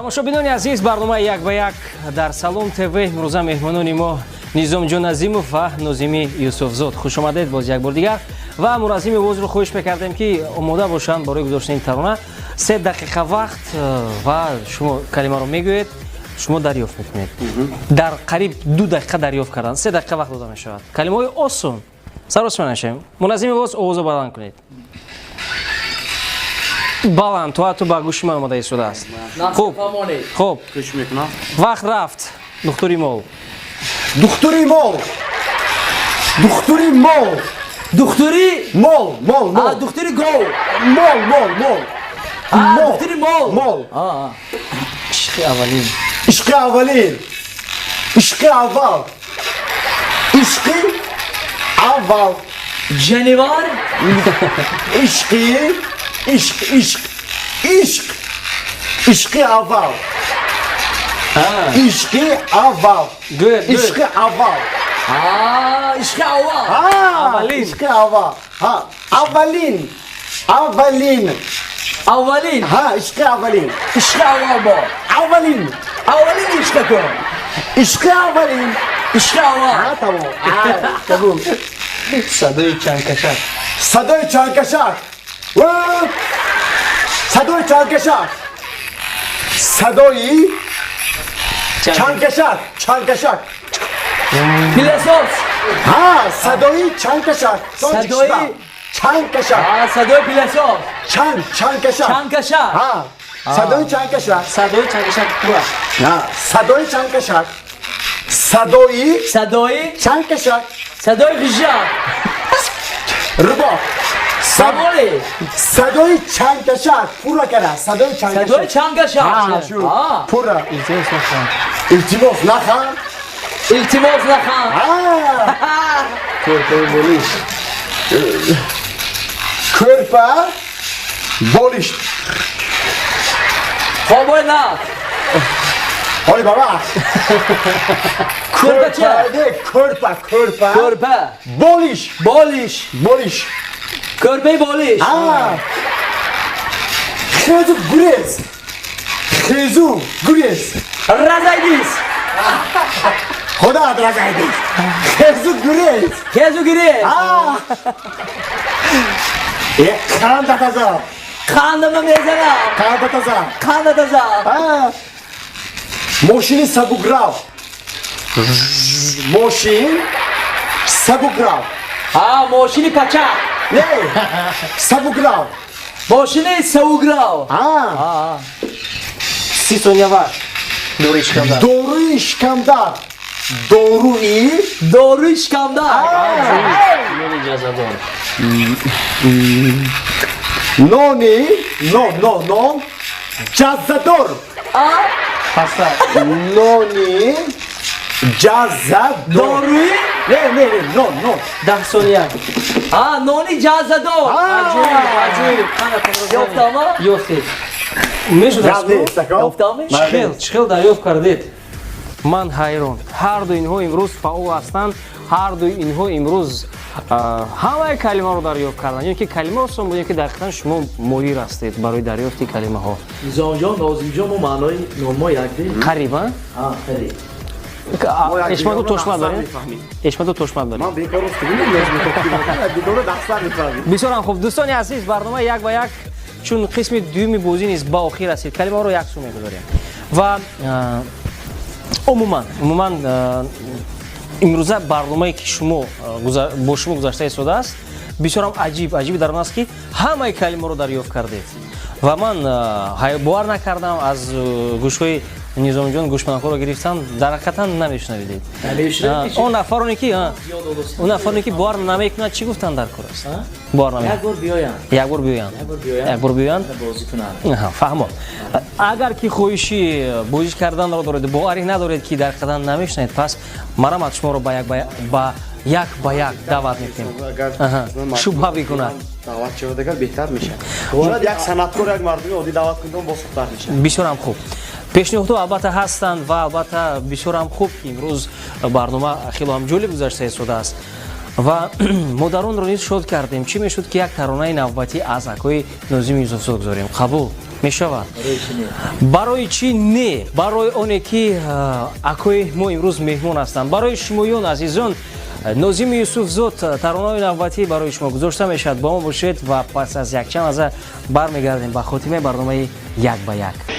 Тамошобинони азиз, барномаи «Як ба як» дар Салом ТВ. Имрӯза меҳмонони мо Низомҷон Азимов ва Нозими Юсуфзод. Хуш омадед боз як бор дигар. Ва мураззими овозро хоҳиш мекардем, ки омода бошанд барои гузоштани тарона. 3 дақиқа вақт ва шумо калимаро мегӯед, шумо дарёфт мекунед. Дар қариб 2 дақиқа дарёфт кардан 3 дақиқа вақт дода мешавад. Калимаҳои осон, саросима нашавем. Муназзими овоз, овозо баланд кунед, баланд, то ҳатто ба гӯши ман омода истодааст. Хуб, хуб. Кӯшиш мекунам. Вақт рафт. Духтури мол. Духтури мол, духтури мол. Духтури мол, мол, мол. Духтури гов. Мол, мол, мол. Духтури мол. Мол. Ишқи аввалин. Ишқи аввалин, ишқи аввал, ишқи аввал. Ҷанивар. Ишқи, ишқ, ишқ, ишқ, ишқи аввал, ишқи аввал. Гӯед. Ишқи аввал. Ишқи аввал. Аввалин. Ишқи аввал, ҳа, аввалин, аввалин. Аввалин. Ҳа, ишқи аввалин. Ишқи аввал бо аввалин. Аввалин ишқа кун. Ишқи аввалин. Ишқи аввал. Ҳа, тамом, қабул. Садои чангкашак. Садои чангкашак, садои чангкашак, садои чангкашак, чангкашак. Пылесос. Ҳа, садои чангкашак. Садои- Чангкашак. Садои пылесос. Чанг, чангкашак. Чангкашак. Ҳа, садои чангкашак. Садои чангкашак пура. Ҳа, садои чангкашак, садои садои чангкашак. Садои ғижа. Рубоҳ. Саволи. Садои чангкашак пурра кара, садои чангкашак. Садои чангкашак. Ҳа, шу пурра. Илтимос, нахан. Илтимос, нахан. Илтимос, нахан. Кӯрпаи болиш. Кӯрпа болишт. Хобои нағз. Ҳоли ба вақт. Кӯрпача. Не, кӯрпа, кӯрпа. Кӯрпа. Болиш. Болиш. Болиш. Кӯрпаи болиш. Хезу гурез, хезу гурез. Разойдись. Худоат, разойдись, хезу гурез. Хезу гурез. Э, қанда таза. Қандама мезанам. Қанда таза. Қанда таза. Мошини сабукрав, мошин сабукрав. Мошини пача. Не, сабукрав. Мошини савуграв. 30 сония вақт. Доруи шикамдард. Доруи шикамдард, доруи. Доруи шикамдард. Нони ҷазадор. Нони, нон, нон, нон ҷаззадор. Паста. Нони ҷаззадор. Доруи. Не, не, не, нон, нон. 10 сония. Нони ҷаззадор. Аҷоиб, аҷоиб. Ёфтама. Ёфтед, мешудаст. Ёфтами. Чихел, чихел дарёфт кардед, ман ҳайрон. Ҳарду инҳо имрӯз фаъол ҳастанд, ҳарду инҳо имрӯз ҳамаи калимаро дарёфт карданд. Ё ки калима осон буд, ё ки дақиқан шумо моҳир ҳастед барои дарёфти калимаҳо. Низомҷон, Нозимҷон, мо маънои номҳо якде. Қариб, а? Қариб. Эшмаду тошмат дорем, эшмаду тошмат дорем. Ман бекор мефаҳмам. Бисёрам хуб. Дӯстони азиз, барномаи «Як ба як» чун қисми дуюми бозӣ низ ба охир расид, калимаҳоро як су мегузорем ва умуман имрӯза барномае ки шумо бо шумо гузашта истодааст, бисёрам аҷиб. Аҷиби дар он аст, ки ҳамаи калимаро дарёфт кардед ва ман бовар накардам. Аз гӯшҳои Низомҷон гӯшманакҳоро гирифтам, дар ҳақиқатан намешунавидед. Он нафароне ки, он нафароне ки бовар намекунад, чӣ гуфтан дар кор аст? Бовар як бор биёянд. Як бор биёянд, як бор биёянд. Бозӣ кунанд. Фаҳмо. Агар ки хоҳиши бозӣ карданро доред, боварӣ надоред, ки дар ҳақиқатан намешунавед, пас марамат шуморо ба як ба як ба як даъват мекунем. Шубҳа бикунад. Даъват шавад агар, беҳтар мешавад. Шояд як санъаткор, як мардуми оддӣ даъват кунед, боз хубтар мешавад. Бисёрам хуб. Пешниҳодҳо албатта ҳастанд ва албатта бисёрам хуб, ки имрӯз барнома хело ҳам ҷолиб гузашта истодааст ва модаронро низ шод кардем. Чӣ мешуд, ки як таронаи навбатӣ аз акои Нозими Юсуфзод гузорем? Қабул? Мешавад. Барои чӣ не? Барои чӣ не? Барои оне ки акои мо имрӯз меҳмон ҳастанд. Барои шумоён, азизон, Нозими Юсуфзод таронаҳои навбатӣ барои шумо гузошта мешавад. Бо мо бошед ва пас аз якчанд лаҳза бармегардем ба хотимаи барномаи «Як ба як».